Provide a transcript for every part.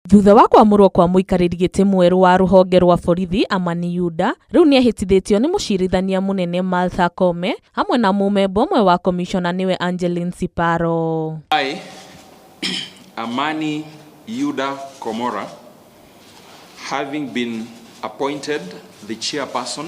Thutha wa kwamũrwo kwa mũikarĩri gĩtĩ mwerũ wa rũhonge rwa borithi Amani Yuda, rĩu nĩehĩtithĩtio nĩ mũcirithania mũnene Martha Koome hamwe na mũmemba ũmwe wa komishona nĩwe Angeline Siparo. I, Amani Yuda Komora, having been appointed the chairperson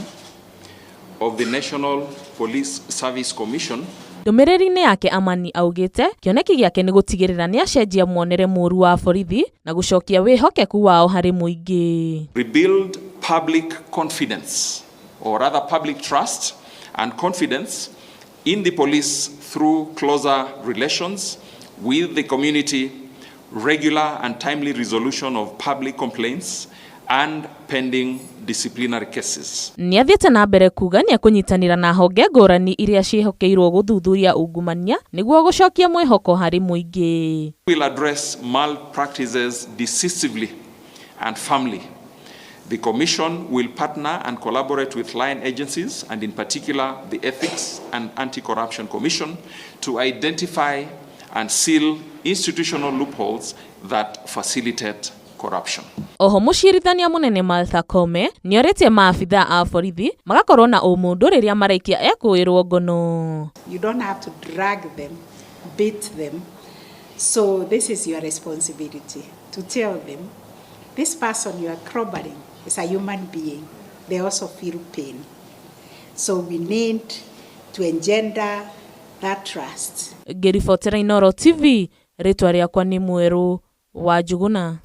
of the National Police Service Commission, Ndũmĩrĩri-inĩ yake Amani augĩte kĩoneki gĩake nĩ gũtigĩrĩra nĩacenjia muonere mũru wa borithi na gũcokia wĩhokeku wao harĩ mũingĩ. Rebuild public confidence, or rather public trust and confidence in the police through closer relations with the community, regular and timely resolution of public complaints and pending disciplinary cases. Nĩathiĩte na mbere kuga nĩekũnyitanĩra na honge ngũrani iria ciĩhokeirwo gũthuthuria ungumania nĩguo gũcokia mwĩhoko harĩ mũingĩ. Will address malpractices decisively and firmly. The Commission will partner and collaborate with line agencies, and in particular the Ethics and Anti-Corruption Commission, to identify and seal institutional loopholes that facilitate corruption. Oho mũcirithania mũnene Martha Koome nĩorĩtie maabithaa a borithi magakorwo na ũmũndũ rĩrĩa maraikia ekũĩrwo ngono. You don't have to drag them, beat them. So this is your responsibility to tell them this person you are clobbering is a human being. They also feel pain. So we need to engender that trust. Ngĩribotera Inooro TV, rĩtwa rĩakwa nĩ Mwerũ wa Njuguna.